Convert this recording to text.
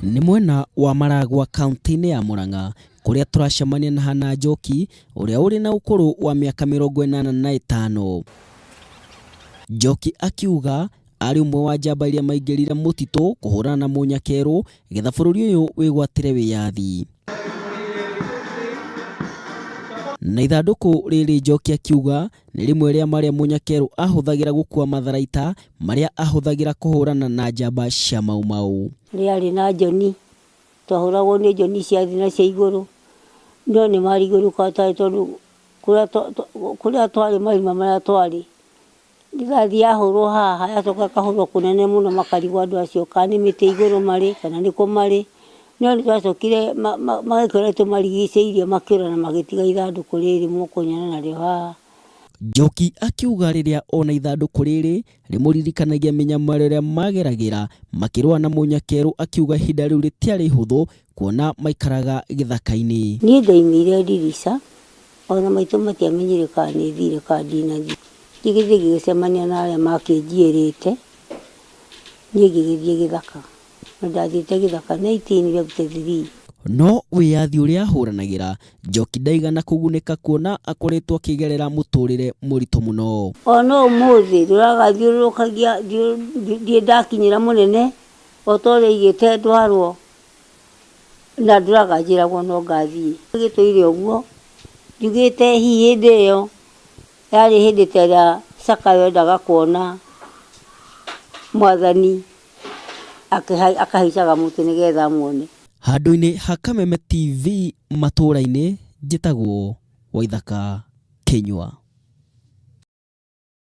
Nĩ mwena wa Maragwa kaunti-inĩ ya Murang'a kũrĩa tũracemania na Hannah Njoki ũrĩa ũrĩ na ũkũrũ wa mĩaka 85. Njoki akiuga arĩ ũmwe wa njamba iria maingĩrire mũtitũ kũhũrana na mũnyakerũ getha bũrũri ũyũ wĩgwatĩre wĩyathi. Na ithandũkũ rĩrĩ Njoki akiuga nĩ rĩmwe rĩa marĩa mũnyakerũ ahũthagĩra gũkua matharaita marĩa ahũthagĩra kũhũrana na njamba cia Mau Mau. Rĩarĩ na njoni, twahũragwo nĩ njoni cia thĩ na cia igũrũ, no nĩ marigũrũ twarĩ tondũ kũrĩa twarĩ marima marĩa twarĩ, rithathi yahũrwo haha yacoka ĩkahũrwo kũnene mũno makarigwo andũ acio kana nĩ mĩtĩ igũrũ marĩ kana nĩ kũ marĩ, no nĩ twacokire magĩkora tũmarigicĩirie makĩũra na magĩtiga ithandũkũ rĩrĩ mũkũnyona narĩo haha. Njoki akiuga rĩrĩa ona ithandũkũ rĩrĩ rĩmũririkanagia mĩnyamaro ĩrĩa mageragĩra makĩrũa na mũnyakerũ akiuga ihinda rĩu rĩtiarĩ ihũthũ kuona maikaraga gĩthaka-inĩ. Niĩ ndaumire ndirica ona maitũ matiamenyire kana nĩ thire kana ndinathiĩ. Ngĩgĩthiĩ ngĩgĩcemania na arĩa makĩnjiĩrĩte, niĩ ngĩgĩthiĩ gĩthaka. Na ndathiĩte gĩthaka 1953. No wĩyathi ũrĩa ahũranagĩra, Njoki ndaigana kũgunĩka kuona akoretwo akĩgerera mũtũrĩre mũritũ mũno. Ona ũmũthĩ ndũraga thiũrũrũkagia, ndirĩ ndakinyĩra mũnene o ta ũrĩa aigĩte ndwarwo, na ndũraga njĩragwo no ngathiĩ. Gĩtũire ũguo, njugĩte hihi hĩndĩ ĩyo yarĩ hĩndĩ ta ĩrĩa Zakayo endaga kuona mwathani akahaicaga mũtĩ nĩgetha amuone. Handũ-inĩ ha Kameme TV matũra-inĩ, njĩtagwo Waithaka Kĩnyua.